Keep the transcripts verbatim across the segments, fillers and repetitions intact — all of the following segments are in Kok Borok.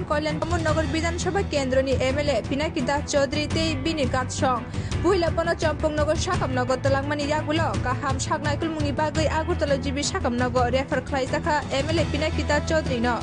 Kolyanpur Nagar Bidhan Sabha Kendroni M L A Pinaki Das Chaudhary tei bini katsong. Puila pono Champaknagar sakamnago twlangmani yagulo kaham sak naikolmungni bagwi Agartala G B sakamnago refer khlaijakha M L A Pinaki Das Chaudhary no.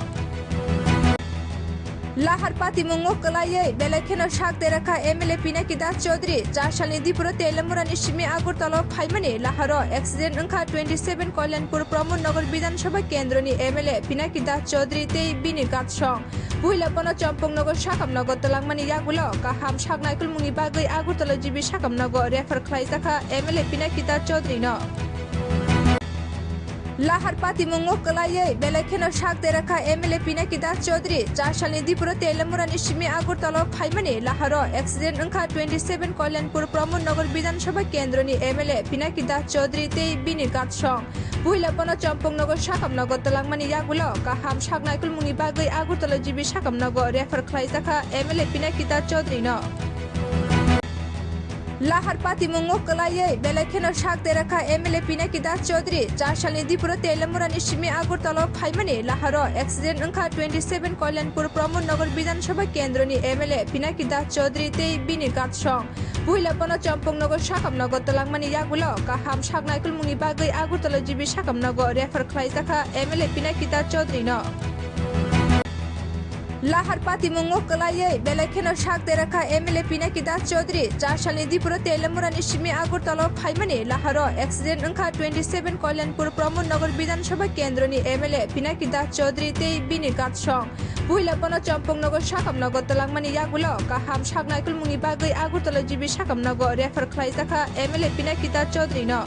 Lahar patimungo kwlaiwi belai kheno sak derakha M L A Pinaki Das Chaudhary. Char salni Dipro Telamurani simi Agartala phaimani laharo accident wngkha twenty seven Kolyanpur Pramod Nagar Bidhan Sabha Kendroni M L A Pinaki Das Chaudhary tei bini katsong. Puila pono Champaknagar sakamnago twlangmani yagulo kaham sak naikolmungni bagwi Agartala G B sakamnago refer khlaijakha M L A Pinaki Das Chaudhary no. Lahar patimungo kwlaiwi belai kheno sak derakha M L A Pinaki Das Chaudhary. Char salni Dipro Telamurani simi Agartala phaimani laharo accident wngkha twenty seven Kolyanpur Pramod Nagar Bidhan Sabha Kendroni M L A Pinaki Das Chaudhary tei bini katsong. Puila pono Champaknagar sakamnago twlangmani yagulo kaham sak naikolmungni bagwi Agartala G B sakamnago refer khlaijakha M L A Pinaki Das Chaudhary no. Lahar patimungo kwlaiwi belai kheno sak derakha M L A Pinaki Das Chaudhary. Char salni Dipro Telamurani simi Agartala phaimani laharo accident wngkha twenty seven Kolyanpur Pramod Nagar Bidhan Sabha Kendroni M L A Pinaki Das Chaudhary tei bini katsong. Puila pono Champaknagar sakamnago twlangmani yagulo kaham sak naikolmungni bagwi Agartala G B sakamnago refer khlaijakha M L A Pinaki Das Chaudhary no. Lahar patimungo kwlaiwi belai kheno sak derakha M L A Pinaki Das Chaudhary. Char salni Dipro Telamurani simi Agartala phaimani laharo accident wngkha twenty seven Kolyanpur Pramod Nagar Bidhan Sabha Kendroni M L A Pinaki Das Chaudhary tei bini katsong. Puila pono Champaknagar sakamnago twlangmani yagulo kaham sak naikolmungni bagwi Agartala G B sakamnago refer khlaijakha M L A Pinaki Das Chaudhary no.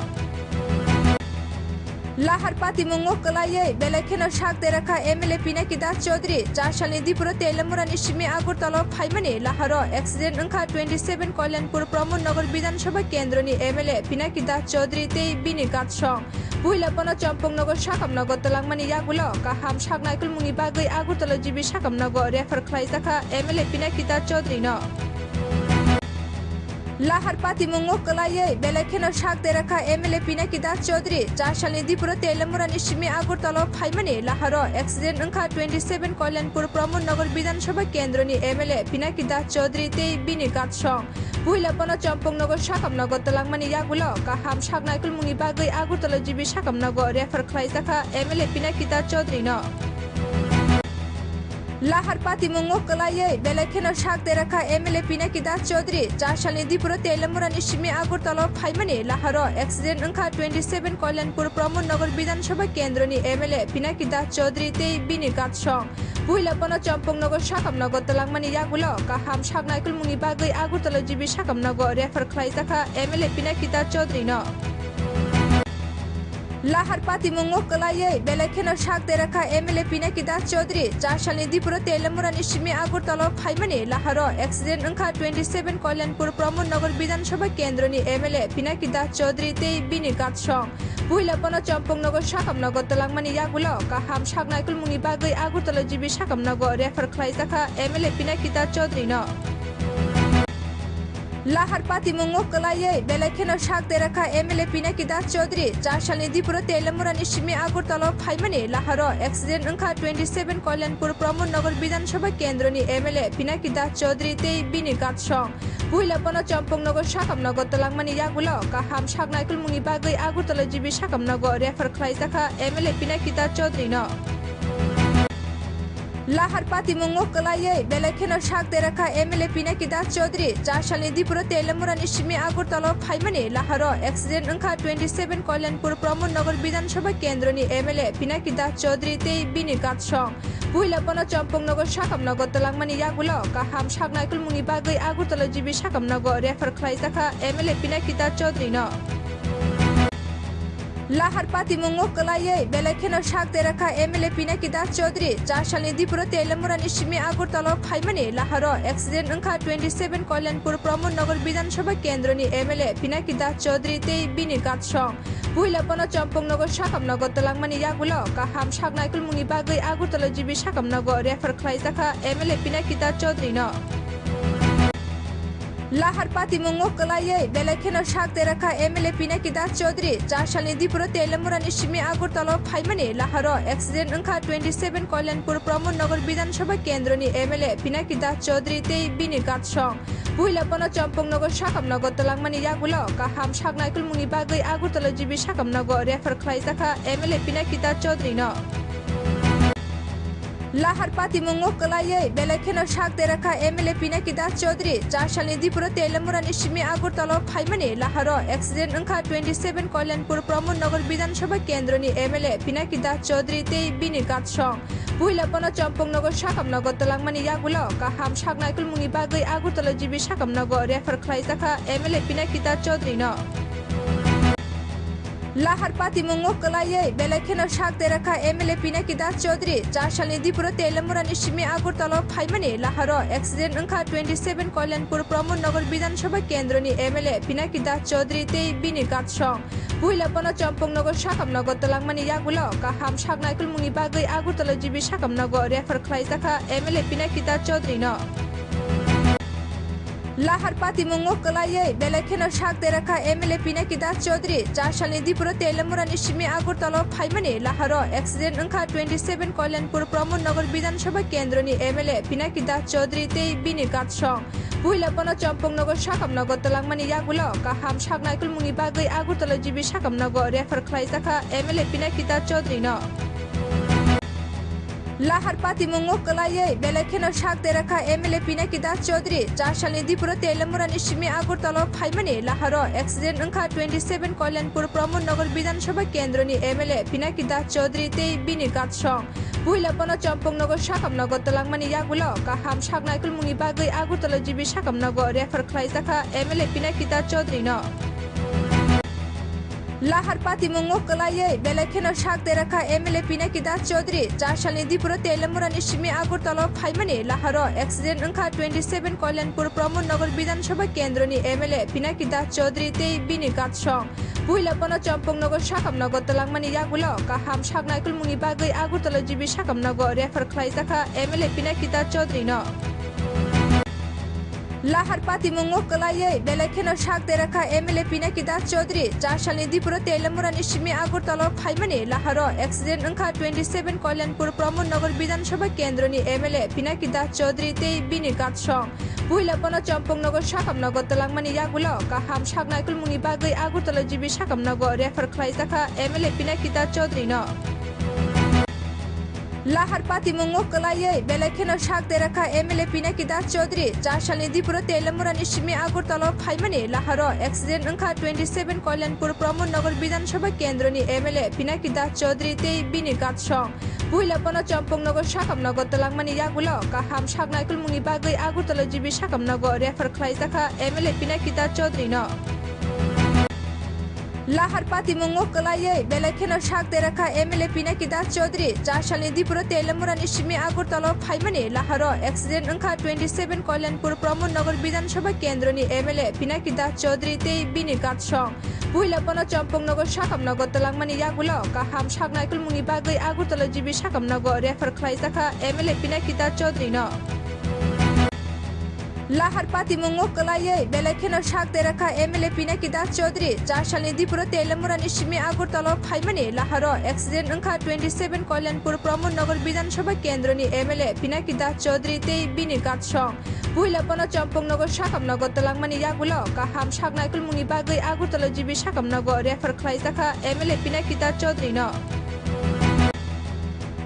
Lahar patimungo kwlaiwi belai kheno sak derakha M L A Pinaki Das Chaudhary. Char salni Dipro Telamurani simi Agartala phaimani laharo accident wngkha twenty seven Kolyanpur Pramod Nagar Bidhan Sabha Kendroni M L A Pinaki Das Chaudhary tei bini katsong. Puila pono Champaknagar sakamnago twlangmani yagulo kaham sak naikolmungni bagwi Agartala G B sakamnago refer khlaijakha M L A Pinaki Das Chaudhary no. Lahar patimungo kwlaiwi belai kheno sak derakha M L A Pinaki Das Chaudhary. Char salni Dipro Telamurani simi Agartala phaimani laharo accident wngkha twenty seven Kolyanpur Pramod Nagar Bidhan Sabha Kendroni M L A Pinaki Das Chaudhary tei bini katsong. Puila pono Champaknagar sakamnago twlangmani yagulo kaham sak naikolmungni bagwi Agartala G B sakamnago refer khlaijakha M L A Pinaki Das Chaudhary no. Lahar patimungo kwlaiwi belai kheno sak derakha M L A Pinaki Das Chaudhary. Char salni Dipro Telamurani simi Agartala phaimani laharo accident wngkha twenty seven Kolyanpur Pramod Nagar Bidhan Sabha Kendroni M L A Pinaki Das Chaudhary tei bini katsong. Puila pono Champaknagar sakamnago twlangmani yagulo kaham sak naikolmungni bagwi Agartala G B sakamnago refer khlaijakha M L A Pinaki Das Chaudhary no. Lahar patimungo kwlaiwi belai kheno sak derakha M L A Pinaki Das Chaudhary. Char salni Dipro Telamurani simi Agartala phaimani laharo accident wngkha twenty seven Kolyanpur Pramod Nagar Bidhan Sabha Kendroni M L A Pinaki Das Chaudhary tei bini katsong. Puila pono Champaknagar sakamnago twlangmani yagulo kaham sak naikolmungni bagwi Agartala G B sakamnago refer khlaijakha M L A Pinaki Das Chaudhary no. Lahar patimungo kwlaiwi belai kheno sak derakha M L A Pinaki Das Chaudhary. Char salni Dipro Telamurani simi Agartala phaimani laharo accident wngkha twenty seven Kolyanpur Pramod Nagar Bidhan Sabha Kendroni M L A Pinaki Das Chaudhary tei bini katsong. Puila pono Champaknagar sakamnago twlangmani yagulo kaham sak naikolmungni bagwi Agartala G B sakamnago refer khlaijakha M L A Pinaki Das Chaudhary no. Lahar patimungo kwlaiwi belai kheno sak derakha M L A Pinaki Das Chaudhary. Char salni Dipro Telamurani simi Agartala phaimani laharo accident wngkha twenty seven Kolyanpur Pramod Nagar Bidhan Sabha Kendroni M L A Pinaki Das Chaudhary tei bini katsong. Puila pono Champaknagar sakamnago twlangmani yagulo kaham sak naikolmungni bagwi Agartala G B sakamnago refer khlaijakha M L A Pinaki Das Chaudhary no. Lahar patimungo kwlaiwi belai kheno sak derakha M L A Pinaki Das Chaudhary. Char salni Dipro Telamurani simi Agartala phaimani laharo accident wngkha twenty seven Kolyanpur Pramod Nagar Bidhan Sabha Kendroni M L A Pinaki Das Chaudhary tei bini katsong. Puila pono Champaknagar sakamnago twlangmani yagulo kaham sak naikolmungni bagwi Agartala G B sakamnago refer khlaijakha M L A Pinaki Das Chaudhary no. Lahar patimungo kwlaiwi belai kheno sak dera kha M L A Pinaki Das Chaudhary. Char salni Dipro Telamurani simi Agartala o phaimani laharo accident wngkha twenty seven Kalyanpur Pramod Nagar Bidhan Sabha Kendroni M L A Pinaki Das Chaudhary tei bini gatsong. Puila bono Champaknagar sakamnago twlangmani yagulo kaham sak naikolmungni bagwi Agartala G B sakamnago refer khlaijakha M L A Pinaki Das Chaudhary no. Lahar patimungo kwlaiwi belai kheno sak dera kha M L A Pinaki Das Chaudhary. Char salni Dipro Telamurani simi Agartala o phaimani laharo accident wngkha twenty seven Kalyanpur Pramod Nagar Bidhan Sabha Kendroni M L A Pinaki Das Chaudhary tei bini gatsong. Puila bono Champaknagar sakamnago twlangmani yagulo kaham sak naikolmungni bagwi Agartala G B sakamnago refer khlaijakha M L A Pinaki Das Chaudhary no. Lahar patimungo kwlaiwi belai kheno sak dera kha M L A Pinaki Das Chaudhary. Char salni Dipro Telamurani simi Agartala o phaimani laharo accident wngkha twenty seven Kalyanpur Pramod Nagar Bidhan Sabha Kendroni M L A Pinaki Das Chaudhary tei bini gatsong. Puila bono Champaknagar sakamnago twlangmani yagulo kaham sak naikolmungni bagwi Agartala G B sakamnago refer khlaijakha M L A Pinaki Das Chaudhary no. Lahar patimungo kwlaiwi belai kheno sak dera kha M L A Pinaki Das Chaudhary. Char salni Dipro Telamurani simi Agartala o phaimani laharo accident wngkha twenty seven Kalyanpur Pramod Nagar Bidhan Sabha Kendroni M L A Pinaki Das Chaudhary tei bini gatsong. Puila bono Champaknagar sakamnago twlangmani yagulo kaham sak naikolmungni bagwi Agartala G B sakamnago refer khlaijakha M L A Pinaki Das Chaudhary no. Lahar patimungo kwlaiwi belai kheno sak dera kha M L A Pinaki Das Chaudhary. Char salni Dipro Telamurani simi Agartala o phaimani laharo accident wngkha twenty seven Kalyanpur Pramod Nagar Bidhan Sabha Kendroni M L A Pinaki Das Chaudhary tei bini gatsong. Puila bono Champaknagar sakamnago twlangmani yagulo kaham sak naikolmungni bagwi Agartala G B sakamnago refer khlaijakha M L A Pinaki Das Chaudhary no. Lahar patimungo kwlaiwi belai kheno sak dera kha M L A Pinaki Das Chaudhary. Char salni Dipro Telamurani simi Agartala o phaimani laharo accident wngkha twenty seven Kalyanpur Pramod Nagar Bidhan Sabha Kendroni M L A Pinaki Das Chaudhary tei bini gatsong. Puila bono Champaknagar sakamnago twlangmani yagulo kaham sak naikolmungni bagwi Agartala G B sakamnago refer khlaijakha M L A Pinaki Das Chaudhary no. Lahar patimungo kwlaiwi belai kheno sak dera kha M L A Pinaki Das Chaudhary. Char salni Dipro Telamurani simi Agartala o phaimani laharo accident wngkha twenty seven Kalyanpur Pramod Nagar Bidhan Sabha Kendroni M L A Pinaki Das Chaudhary tei bini gatsong. Puila bono Champaknagar sakamnago twlangmani yagulo kaham sak naikolmungni bagwi Agartala G B sakamnago refer khlaijakha M L A Pinaki Das Chaudhary no. Lahar patimungo kwlaiwi belai kheno sak dera kha M L A Pinaki Das Chaudhary. Char salni Dipro Telamurani simi Agartala o phaimani laharo accident wngkha twenty seven Kalyanpur Pramod Nagar Bidhan Sabha Kendroni M L A Pinaki Das Chaudhary tei bini gatsong. Puila bono Champaknagar sakamnago twlangmani yagulo kaham sak naikolmungni bagwi Agartala G B sakamnago refer khlaijakha M L A Pinaki Das Chaudhary no. Lahar patimungo kwlaiwi belai kheno sak dera kha M L A Pinaki Das Chaudhary. Char salni Dipro Telamurani simi Agartala o phaimani laharo accident wngkha twenty seven Kalyanpur Pramod Nagar Bidhan Sabha Kendroni M L A Pinaki Das Chaudhary tei bini gatsong. Puila bono Champaknagar sakamnago twlangmani yagulo kaham sak naikolmungni bagwi Agartala G B sakamnago refer khlaijakha M L A Pinaki Das Chaudhary no. Lahar patimungo kwlaiwi belai kheno sak dera kha M L A Pinaki Das Chaudhary. Char salni Dipro Telamurani simi Agartala o phaimani laharo accident wngkha twenty seven Kalyanpur Pramod Nagar Bidhan Sabha Kendroni M L A Pinaki Das Chaudhary tei bini gatsong. Puila bono Champaknagar sakamnago twlangmani yagulo kaham sak naikolmungni bagwi Agartala G B sakamnago refer khlaijakha M L A Pinaki Das Chaudhary no.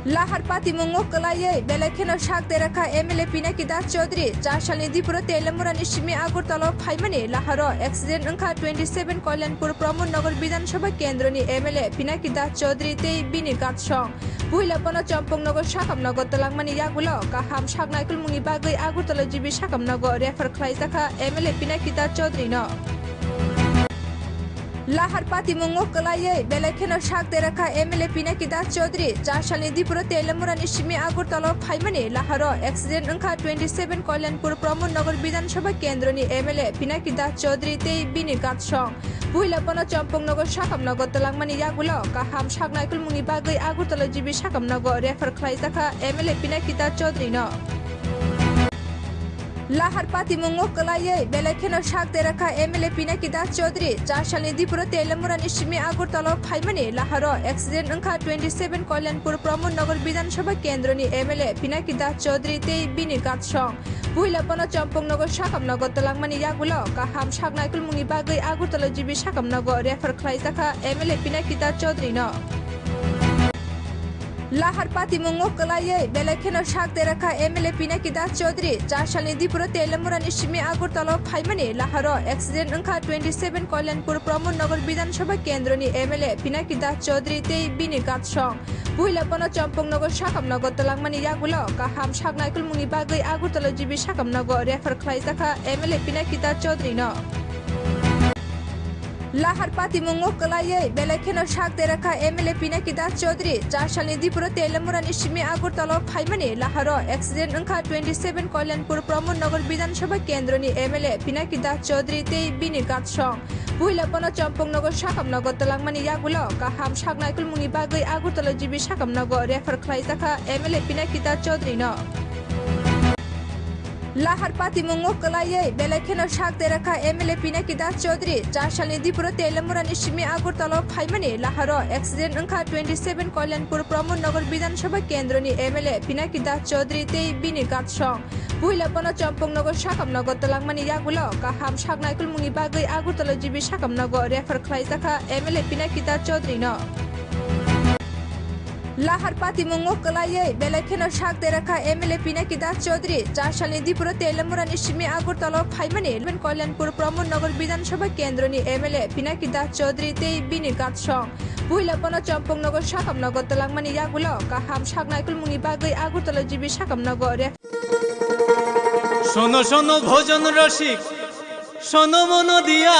Lahar patimungo kwlaiwi belai kheno sak dera kha M L A Pinaki Das Chaudhary. Char salni Dipro Telamurani simi Agartala o phaimani laharo accident wngkha twenty seven Kalyanpur Pramod Nagar Bidhan Sabha Kendroni M L A Pinaki Das Chaudhary tei bini gatsong. Puila bono Champaknagar sakamnago twlangmani yagulo kaham sak naikolmungni bagwi Agartala G B sakamnago refer khlaijakha M L A Pinaki Das Chaudhary no. Lahar patimungo kwlaiwi belai kheno sak dera kha M L A Pinaki Das Chaudhary. Char salni Dipro Telamurani simi Agartala o phaimani laharo accident wngkha twenty seven Kalyanpur Pramod Nagar Bidhan Sabha Kendroni M L A Pinaki Das Chaudhary tei bini gatsong. Puila bono Champaknagar sakamnago twlangmani yagulo kaham sak naikolmungni bagwi Agartala G B sakamnago refer khlaijakha M L A Pinaki Das Chaudhary no. Lahar patimungo kwlaiwi belai kheno sak derakha M L A Pinaki Das Chaudhary. Char salni Dipro Telamurani simi Agartala phaimani laharo accident wngkha twenty seven Kalyanpur Pramod Nagar Bidhan Sabha Kendroni M L A Pinaki Das Chaudhary tei bini gatsong. Puila bono Champaknagar Sakamnagar twlangmani yagulo kaham sak naikolmungni bagwi Agartala G B Sakamnagar refer khlaijakha M L A Pinaki Das Chaudhary no. Lahar patimungo kwlaiwi belai kheno sak derakha M L A Pinaki Das Chaudhary. Char salni Dipro Telamurani simi Agartala phaimani laharo accident wngkha twenty seven Kalyanpur Pramod Nagar Bidhan Sabha Kendroni M L A Pinaki Das Chaudhary tei bini gatsong. Puila bono Champaknagar Sakamnagar twlangmani yagulo kaham sak naikolmungni bagwi Agartala G B Sakamnagar refer khlaijakha M L A Pinaki Das Chaudhary no. Lahar patimungo kwlaiwi belai kheno sak derakha M L A Pinaki Das Chaudhary. Char salni Dipro Telamurani simi Agartala phaimani laharo accident wngkha twenty seven Kalyanpur Pramod Nagar Bidhan Sabha Kendroni M L A Pinaki Das Chaudhary tei bini gatsong. Puila bono Champaknagar Sakamnagar twlangmani yagulo kaham sak naikolmungni bagwi Agartala G B Sakamnagar refer khlaijakha M L A Pinaki Das Chaudhary no. Lahar patimungo kwlaiwi belai kheno sak derakha M L A Pinaki Das Chaudhary. Char salni Dipro Telamurani simi Agartala phaimani laharo accident wngkha twenty seven Kalyanpur Pramod Nagar Bidhan Sabha Kendroni M L A Pinaki Das Chaudhary tei bini gatsong. Puila bono Champaknagar Sakamnagar twlangmani yagulo kaham sak naikolmungni bagwi Agartala G B Sakamnagar refer khlaijakha M L A Pinaki Das Chaudhary no. Lahar patimungo kwlaiwi belai kheno sak derakha M L A Pinaki Das Chaudhary. Char salni Dipro Telamurani simi Agartala phaimani Kalyanpur Pramod Nagar Bidhan Sabha Kendroni M L A Pinaki Das Chaudhary tei bini gatsong. Puila bono Champaknagar Sakamnagar twlangmani yagulo kaham sak naikolmungni bagwi Agartala G B Sakamnagar refer শোনো শোনো ভজন রসিক, শোনো মন দিয়া।